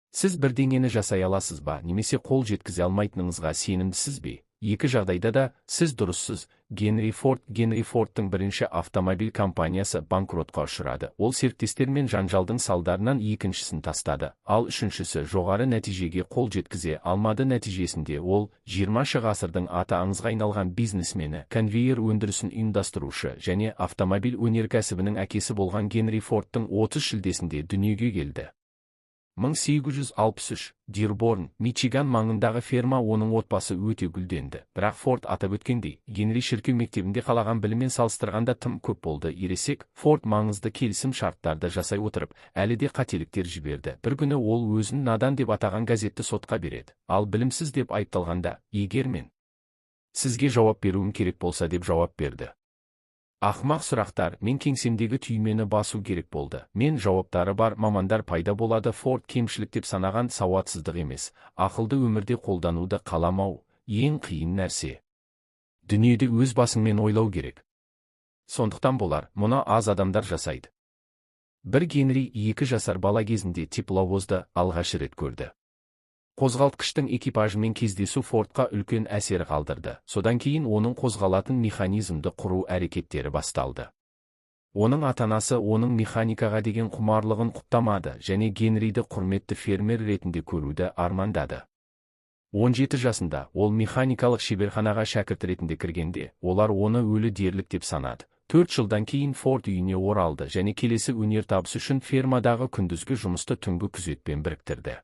Сіз бірдеңені жасай аласыз ба немесе қол жеткізе алмайтыныңызға сенімдісіз бе? Екі жағдайда да сіз дұрыссыз. Генри Форд. Генри Фордтың бірінші автомобиль компаниясы банкротқа ұшырады. Ол серіктестермен жанжалдың салдарынан екіншісін тастады, ал үшіншісі жоғары нәтижеге қол жеткізе алмады. Нәтижесінде ол 20 ғасырдың аты аңызға айналған бизнесмені, конвейер өндірісін ұйымдастырушы және автомобиль өнеркәсібінің әкесі болған Генри Фордтың 30 шілдесінде дүниеге келді. 1863, Дирборн, Мичиган маңындағы ферма. Оның отбасы өте гүлденді. Бірақ Форд атап өткендей, Генри шіркеу мектебінде қалаған біліммен салыстырғанда тым көп болды. Ересек Форд маңызды келісім шарттарды жасай отырып, әлі де қателіктер жіберді. Бір күні ол өзін надан деп атаған газетті сотқа береді. Ал білімсіз деп айыпталғанда, «Егер мен сізге жауап беруім керек болса», – деп жауап берді. Ақымақ сұрақтар, мен кеңсемдегі түймені басу керек болды. Мен жауаптары бар мамандар пайда болады. Форд кемшілік деп санаған сауатсыздық емес, ақылды өмірде қолдануды қаламау ең қиын нәрсе. Дүниеде өз басыңмен ойлау керек. Сондықтан болар, мұны аз адамдар жасайды. Бір Генри 2 жасар бала кезінде тепловозды алғаш рет көрді. Қозғалтқыштың экипажымен кездесу Фордқа үлкен әсер қалдырды. Содан кейін оның қозғалатын механизмді құру әрекеттері басталды. Оның ата-анасы оның механикаға деген құмарлығын құптамады және Генриді құрметті фермер ретінде көруді армандады. 17 жасында ол механикалық шеберханаға шәкірт ретінде кіргенде, олар оны өлі дерлік деп санады. 4 жылдан кейін Форд үйіне оралды және келесі өнертабыс үшін фермадағы күндізгі жұмысты түнгі күзетпен біріктірді.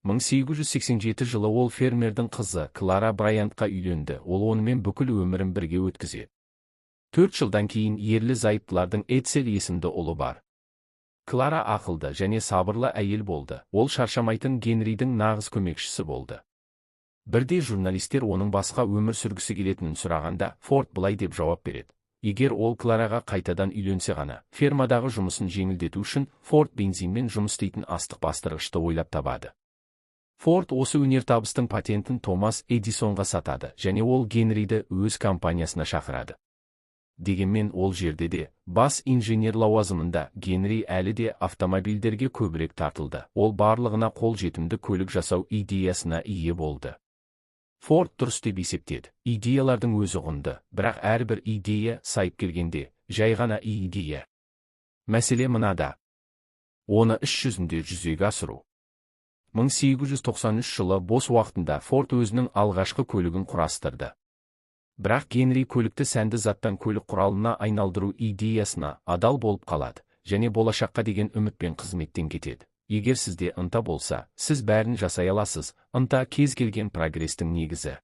1887 жылы ол фермердің қызы Клара Брайантқа үйленді, ол онымен бүкіл өмірін бірге өткізеді. 4 жылдан кейін ерлі зайыптылардың Эдсел есімді ұлы бар. Клара ақылды және сабырлы әйел болды, ол шаршамайтын Генридің нағыз көмекшісі болды. Бірде журналистер оның басқа өмір сүргісі келетінін сұрағанда, Форд былай деп жауап береді: «Егер ол Клараға қайтадан үйленсе ғана». Фермадағы жұмысын жеңілдету үшін Форд бензинмен жұмыс істейтін астық бастырғышты ойлап табады. Форд осы өнертабыстың патентін Томас Эдисонға сатады және ол Генриді өз компаниясына шақырады. Дегенмен ол жерде де, бас инженер лауазымында, Генри әлі де автомобильдерге көбірек тартылды. Ол барлығына қол жетімді көлік жасау идеясына ие болды. Форд дұрыс деп есептеді. Идеялардың өзі құнды, бірақ әрбір идея сайып келгенде, жай ғана идея. Мәселе мынада: оны іс жүзінде жүзеге асыру. 1893 жылы бос уақытында Форд өзінің алғашқы көлігін құрастырды. Бірақ Генри көлікті сәнді заттан көлік құралына айналдыру идеясына адал болып қалады және болашаққа деген үмітпен қызметтен кетеді. Егер сізде ынта болса, сіз бәрін жасай аласыз. Ынта – кез келген прогрестің негізі.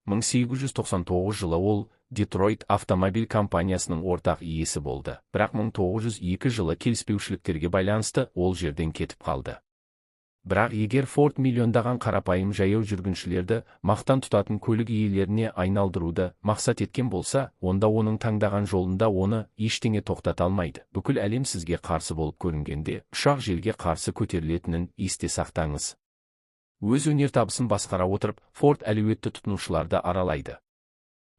1899 жылы ол Детройт автомобиль компаниясының ортақ иесі болды, бірақ 1902 жылы келіспеушіліктерге байланысты ол жерден кетіп қалды. Бірақ егер Форд миллиондаған қарапайым жаяу жүргіншілерді мақтан тұтатын көлік иелеріне айналдыруды мақсат еткен болса, онда оның таңдаған жолында оны ештеңе тоқтата алмайды. Бүкіл әлем сізге қарсы болып көрінгенде, ұшақ желге қарсы көтерілетінін есте сақтаңыз. Өз өнертабысын басқара отырып, Форд әлеуетті тұтынушыларды аралайды.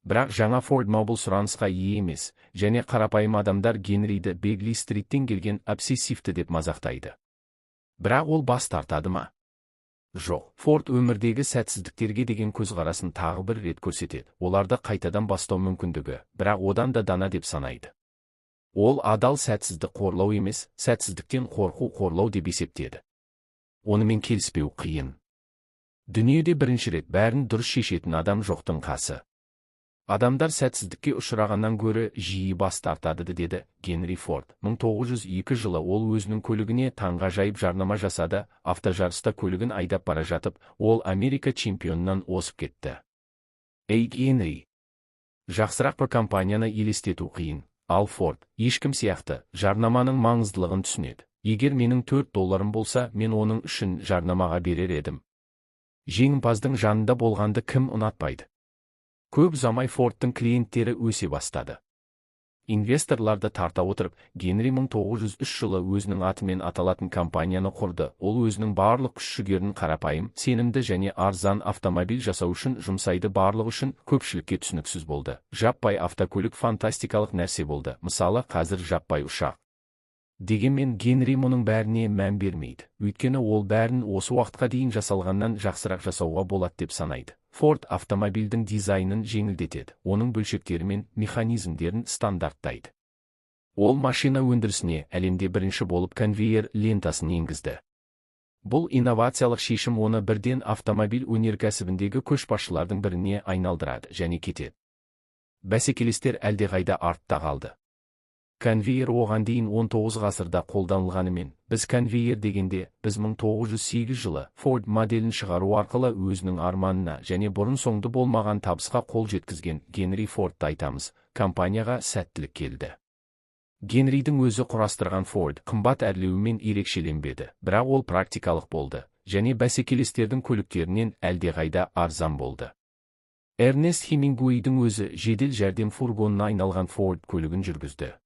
Бірақ жаңа Ford Mobile сұранысқа ие емес және қарапайым адамдар Генриді Бегли Стриттен келген обсессивті деп мазақтайды. Бірақ ол бас тартады ма? Жоқ, Форд өмірдегі сәтсіздіктерге деген көзқарасын тағы бір рет көрсетеді. Оларды қайтадан бастау мүмкіндігі, бірақ одан да дана деп санайды. Ол адал сәтсіздік қорлау емес, сәтсіздіктен қорқу қорлау деп есептеді. Онымен келіспеу қиын. Дүниеде бірінші рет бәрін дұрыс шешетін адам жоқтың қасы. Адамдар сәтсіздікке ұшырағаннан гөрі жиі бас тартады, деді Генри Форд. 1902 жылы ол өзінің көлігіне таңғажайып жарнама жасады. Автожарыста көлігін айдап бара жатып, ол Америка чемпионынан озып кетті. Ей, Генри! Жақсырақ бір компанияны елестету қиын, ал Форд, ешкім сияқты, жарнаманың маңыздылығын түсінеді. «Егер менің 4 долларым болса, мен оның үшін жарнамаға берер едім». Жеңімпаздың жанында болғанды кім ұнатпайды? Көп ұзамай Фордтың клиенттері өсе бастады. Инвесторларды тарта отырып, Генри 1903 жылы өзінің атымен аталатын компанияны құрды. Ол өзінің барлық күш-жігерін қарапайым, сенімді және арзан автомобиль жасау үшін жұмсайды. Барлығы үшін көпшілікке түсініксіз болды. Жаппай автокөлік фантастикалық нәрсе болды. Мысалы, қазір жаппай ұшақ. Дегенмен Генри мұның бәріне мән бермейді, өйткені ол бәрін осы уақытқа дейін жасалғаннан жақсырақ жасауға болады деп санайды. Форд автомобильдің дизайнын жеңілдетеді, оның бөлшектері мен механизмдерін стандарттайды. Ол машина өндірісіне әлемде бірінші болып конвейер лентасын енгізді. Бұл инновациялық шешім оны бірден автомобиль өнеркәсібіндегі көшбасшылардың біріне айналдырады және кетеді. Бәсекелестер әлдеқайда артта қалды. Конвейер оған дейін 19 ғасырда қолданылғанымен, біз конвейер дегенде, біз 1908 жылы Ford моделін шығару арқылы өзінің арманына және бұрын-соңды болмаған табысқа қол жеткізген Генри Фордты айтамыз. Компанияға сәттілік келді. Генридің өзі құрастырған Ford қымбат әрлеуімен ерекшеленбеді, бірақ ол практикалық болды және бәсекелестердің көліктерінен әлдеқайда арзан болды. Эрнест Хемингуэйдің өзі жедел жәрдем фургонына айналған Ford көлігін жүргізді.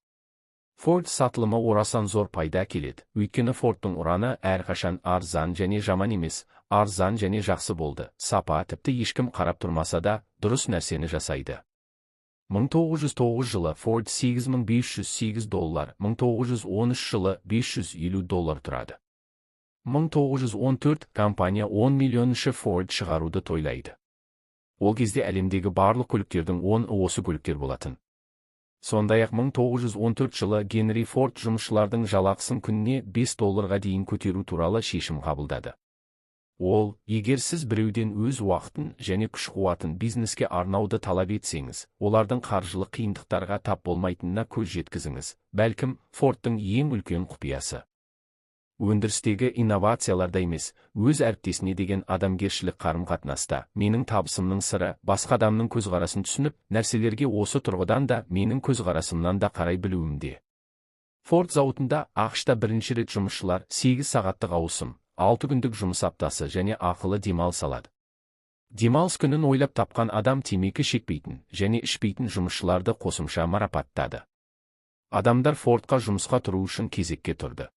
Ford сатылымы орасан зор пайда әкеледі, өйткені Фордтың ұраны әрқашан арзан және жаман емес, арзан және жақсы болды. Сапа тіпті ешкім қарап тұрмаса да, дұрыс нәрсені жасайды. 1909 жылы Ford 8508 доллар, 1913 жылы 550 доллар тұрады. 1914 компания 10 миллионыншы Ford шығаруды тойлайды. Ол кезде әлемдегі барлық көліктердің 10 осы көліктер болатын. Сондай-ақ 1914 жылы Генри Форд жұмысшылардың жалақысын күніне 5 долларға дейін көтеру туралы шешім қабылдады. Ол, егер сіз біреуден өз уақытын және күш-қуатын бизнеске арнауды талап етсеңіз, олардың қаржылық қиындықтарға тап болмайтынына көз жеткізіңіз. Бәлкім, Фордтың ең үлкен құпиясы өндірістегі инновацияларда емес, өз әріптесіне деген адамгершілік қарым-қатынаста. Менің табысымның сыры, басқа адамның көзқарасын түсініп, нәрселерге осы тұрғыдан да, менің көзқарасымнан да қарай білуімде. Форд зауытында АҚШ-та бірінші рет жұмысшылар 8 сағаттық ауысым, 6 күндік жұмыс аптасы және ақылы демалыс алады. Демалыс күнін ойлап тапқан адам темекі шекпейтін және ішпейтін жұмысшыларды қосымша марапаттады. Адамдар Фордқа жұмысқа тұру үшін кезекке тұрды.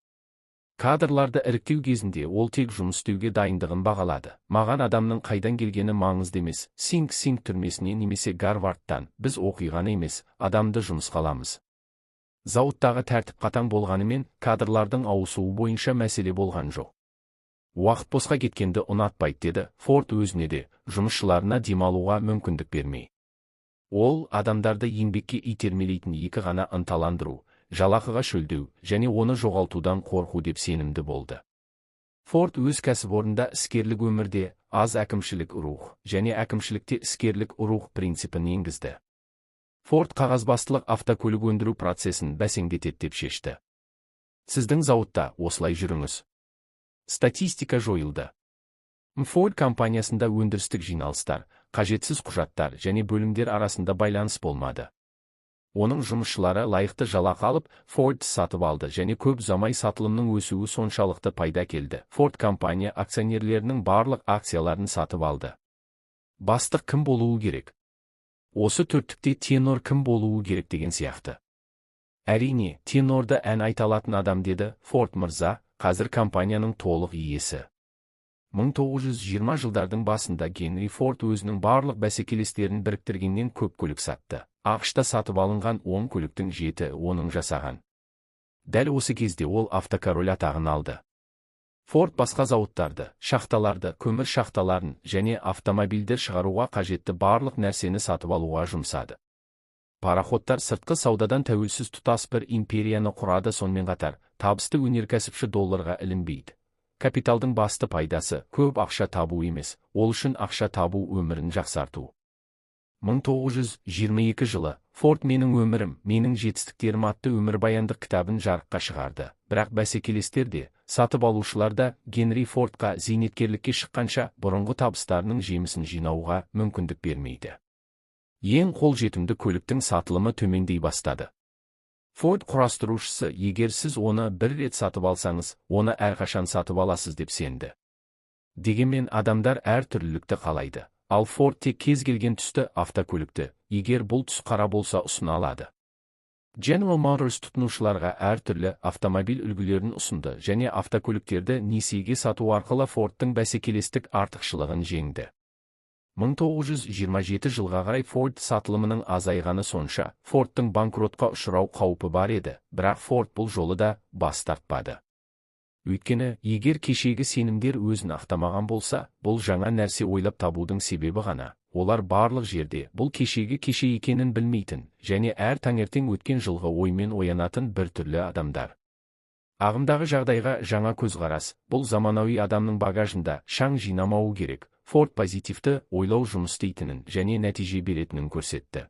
Кадрларды іріктеу кезінде ол тек жұмыс істеуге дайындығын бағалады. Маған адамның қайдан келгені маңызды емес, Синг-Синг түрмесінен немесе Гарвардтан, біз оқиғаны емес, адамды жұмысқа аламыз. Зауыттағы тәртіп қатаң болғанымен, кадрлардың ауысуы бойынша мәселе болған жоқ. Уақыт босқа кеткенді ұнатпайды, деді Форд өзіне де, жұмысшыларына демалуға мүмкіндік бермей. Ол адамдарды еңбекке итермелейтін екі ғана ынталандыру, жалақыға шөлдеу және оны жоғалтудан қорқу деп сенімді болды. Форд өз кәсіпорнында іскерлік өмірде аз әкімшілік рух және әкімшілікте іскерлік рух принципін енгізді. Форд қағазбастылық автокөлік өндіру процесін бәсеңдетеді деп шешті. Сіздің зауытта осылай жүріңіз. Статистика жойылды. Форд компаниясында өндірістік жиналыстар, қажетсіз құжаттар және бөлімдер арасында байланыс болмады. Оның жұмысшылары лайықты жалақы алып, Ford сатып алды және көп ұзамай сатылымның өсуі соншалықты пайда келді. Ford компания акционерлерінің барлық акцияларын сатып алды. Бастық кім болуы керек? Осы төрттікте тенор кім болуы керек деген сияқты. Әрине, тенорды ән айта алатын адам, деді Форд мырза, қазір компанияның толық иесі. 1920 жылдардың басында Генри Форд өзінің барлық бәсекелестерін біріктіргеннен көп көлік сатты. АҚШ-та сатып алынған 10 көліктің 7 оның жасаған. Дәл осы кезде ол автокороль атағын алды. Форд басқа зауыттарды, шахталарды, көмір шахталарын және автомобильдер шығаруға қажетті барлық нәрсені сатып алуға жұмсады. Пароходтар сыртқы саудадан тәуелсіз тұтас бір империяны құрады. Сонымен қатар, табысты өнеркәсіпші долларға ілінбейді. Капиталдың басты пайдасы көп ақша табу емес, ол үшін ақша табу өмірін жақсарту. 1922 жылы Форд «Менің өмірім, менің жетістіктерім» атты өмірбаяндық кітабын жарыққа шығарды. Бірақ бәсекелестер де, сатып алушылар да Генри Фордқа зейнеткерлікке шыққанша бұрынғы табыстарының жемісін жинауға мүмкіндік бермейді. Ең қолжетімді көліктің сатылымы төмендей бастады. Форд құрастырушысы егер сіз оны бір рет сатып алсаңыз, оны әрқашан сатып аласыз деп сенді. Дегенмен адамдар әртүрлілікті қалайды. Ал Форд тек кез келген түсті автокөлікті, егер бұл түс қара болса, ұсына алады. General Motors тұтынушыларға әртүрлі автомобиль үлгілерін ұсынды және автокөліктерді несиеге сату арқылы Фордтың бәсекелестік артықшылығын жеңді. 1927 жылға қарай Форд сатылымының азайғаны сонша, Фордтың банкротқа ұшырау қаупі бар еді, бірақ Форд бұл жолы да бас тартпады. Өйткені, егер кешегі сенімдер өзін ақтамаған болса, бұл жаңа нәрсе ойлап табудың себебі ғана. Олар барлық жерде бұл кешегі кеше екенін білмейтін және әр таңертең өткен жылғы оймен оянатын бір түрлі адамдар. Ағымдағы жағдайға жаңа көзқарас, бұл заманауи адамның багажында шаң жинамауы керек. Форд позитивті ойлау жұмыс істейтінін және нәтиже беретінін көрсетті.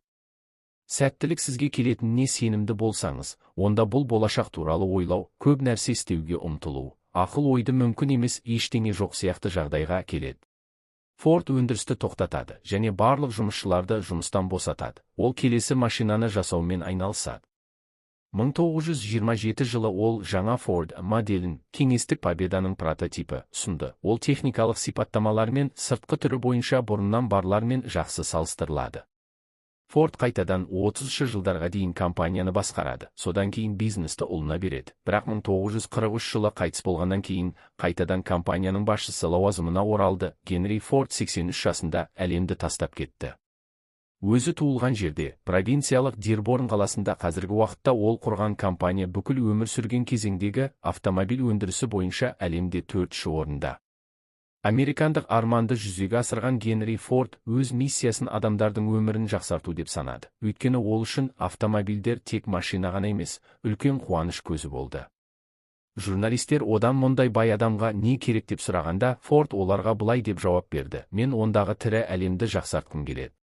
Сәттілік сізге келетініне сенімді болсаңыз, онда бұл болашақ туралы ойлау, көп нәрсе істеуге ұмтылу, ақыл ойды мүмкін емес ештеңе жоқ сияқты жағдайға әкеледі. Форд өндірісті тоқтатады және барлық жұмысшыларды жұмыстан босатады. Ол келесі машинаны жасаумен айналысады. 1927 жылы ол жаңа Ford моделін, кеңестік Победаның прототипі, ұсынды. Ол техникалық сипаттамалар мен сыртқы түрі бойынша бұрыннан барлармен жақсы салыстырылады. Форд қайтадан 30 жылдарға дейін компанияны басқарады, содан кейін бизнесті ұлына береді. Бірақ 1943 жылы қайтыс болғаннан кейін қайтадан компанияның басшысы лауазымына оралды. Генри Форд 83 жасында әлемді тастап кетті. Өзі туылған жерде, провинциялық Дирборн қаласында қазіргі уақытта ол құрған компания бүкіл өмір сүрген кезеңдегі автомобиль өндірісі бойынша әлемде 4-ші орында. Американдық арманды жүзеге асырған Генри Форд өз миссиясын адамдардың өмірін жақсарту деп санады. Өйткені ол үшін автомобильдер тек машина ғана емес, үлкен қуаныш көзі болды. Журналистер одан мұндай бай адамға не керек деп сұрағанда, Форд оларға былай деп жауап берді: «Мен ондағы тірі әлемді жақсартқым келеді».